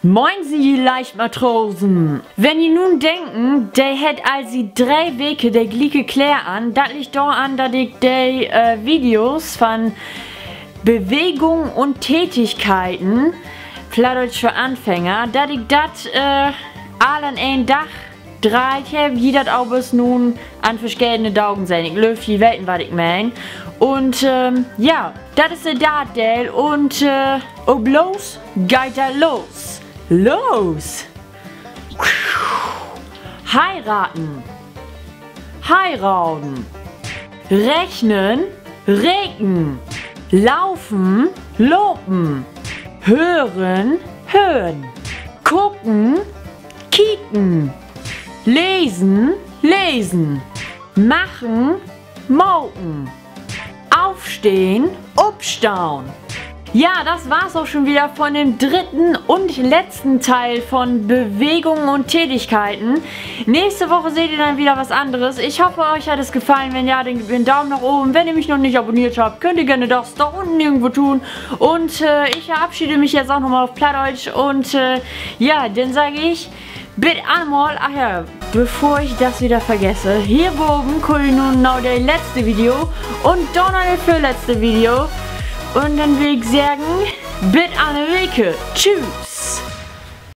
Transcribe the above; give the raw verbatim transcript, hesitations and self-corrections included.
Moin, ji Leichtmatrosen! Wenn ji nu denken, de hett al siet dree Weke de glieke Kleer an, dat liggt doran, dat ik de, äh, Videos van Bewegung und Tätigkeiten, Plattdüütsch för Anfänger, dat ik dat, äh, all an een Dag dreiht heff, ji dat avers nu an verschedene Dagen sehn. Ik glööv, ji weten, wat ik meen. Un, ähm, ja, dat is de darde Deel un, äh, op los geiht dat los. Los! Heiraten. Heiraden. Rechnen. Reken. Laufen. Lopen. Hören. Hören. Gucken. Kieken. Lesen. Lesen. Machen. Maken. Aufstehen. Opstahn. Ja, das war's auch schon wieder von dem dritten und letzten Teil von Bewegungen und Tätigkeiten. Nächste Woche seht ihr dann wieder was anderes. Ich hoffe, euch hat es gefallen. Wenn ja, dann gebt mir einen Daumen nach oben. Wenn ihr mich noch nicht abonniert habt, könnt ihr gerne das da unten irgendwo tun. Und, äh, ich verabschiede mich jetzt auch nochmal auf Plattdeutsch. Und, äh, ja, dann sage ich, bit annermal, ach ja, bevor ich das wieder vergesse, hier boven kummt nu noch de letzte Video un dorna de vörletzte Video. Un denn will ik seggen, bit anner Weke. Tschüss!